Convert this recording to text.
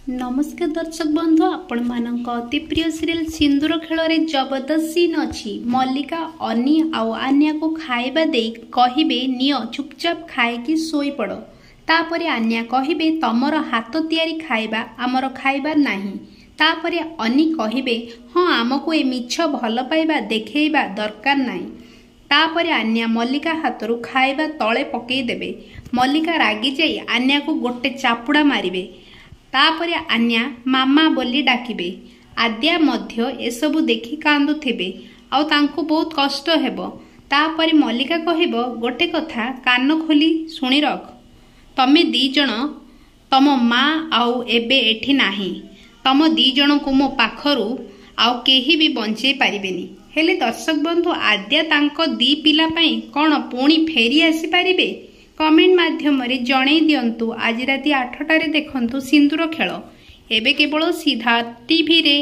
ନମସ୍କାର ଦର୍ଶକ ବନ୍ଧୁ, ଆପଣମାନଙ୍କ ଅତି ପ୍ରିୟ ସିରିଏଲ ସିନ୍ଦୁର ଖେଳରେ ଜବରଦସ୍ତ ସିନ୍ ଅଛି। ମଲ୍ଲିକା ଅନି ଆଉ ଆନ୍ୟାକୁ ଖାଇବା ଦେଇ କହିବେ, ନିଅ, ଚୁପଚାପ ଖାଇକି ଶୋଇପଡ଼। ତାପରେ ଆନ୍ୟା କହିବେ, ତମର ହାତ ତିଆରି ଖାଇବା ଆମର ଖାଇବାର ନାହିଁ। ତାପରେ ଅନି କହିବେ, ହଁ, ଆମକୁ ଏ ମିଛ ଭଲ ପାଇବା ଦେଖେଇବା ଦରକାର ନାହିଁ। ତାପରେ ଆନ୍ୟା ମଲ୍ଲିକା ହାତରୁ ଖାଇବା ତଳେ ପକେଇଦେବେ। ମଲ୍ଲିକା ରାଗିଯାଇ ଆନ୍ୟାକୁ ଗୋଟେ ଚାପୁଡ଼ା ମାରିବେ। ତାପରେ ଆନ୍ୟା ମାମା ବୋଲି ଡାକିବେ। ଆଦ୍ୟା ମଧ୍ୟ ଏସବୁ ଦେଖି କାନ୍ଦୁଥିବେ ଆଉ ତାଙ୍କୁ ବହୁତ କଷ୍ଟ ହେବ। ତାପରେ ମଲ୍ଲିକା କହିବ, ଗୋଟେ କଥା କାନ ଖୋଲି ଶୁଣି ରଖ, ତମେ ଦି ଜଣ, ତମ ମା ଆଉ ଏବେ ଏଠି ନାହିଁ। ତମ ଦି ଜଣଙ୍କୁ ମୋ ପାଖରୁ ଆଉ କେହି ବି ବଞ୍ଚେଇ ପାରିବେନି। ହେଲେ ଦର୍ଶକ ବନ୍ଧୁ, ଆଦ୍ୟା ତାଙ୍କ ଦି ପିଲା ପାଇଁ କ'ଣ ପୁଣି ଫେରି ଆସିପାରିବେ? କମେଣ୍ଟ ମାଧ୍ୟମରେ ଜଣେଇ ଦିଅନ୍ତୁ। ଆଜି ରାତି 8ଟାରେ ଦେଖନ୍ତୁ ସିନ୍ଦୁର ଖେଳ, ଏବେ କେବଳ ସିଦ୍ଧାର୍ଥ ଟିଭିରେ।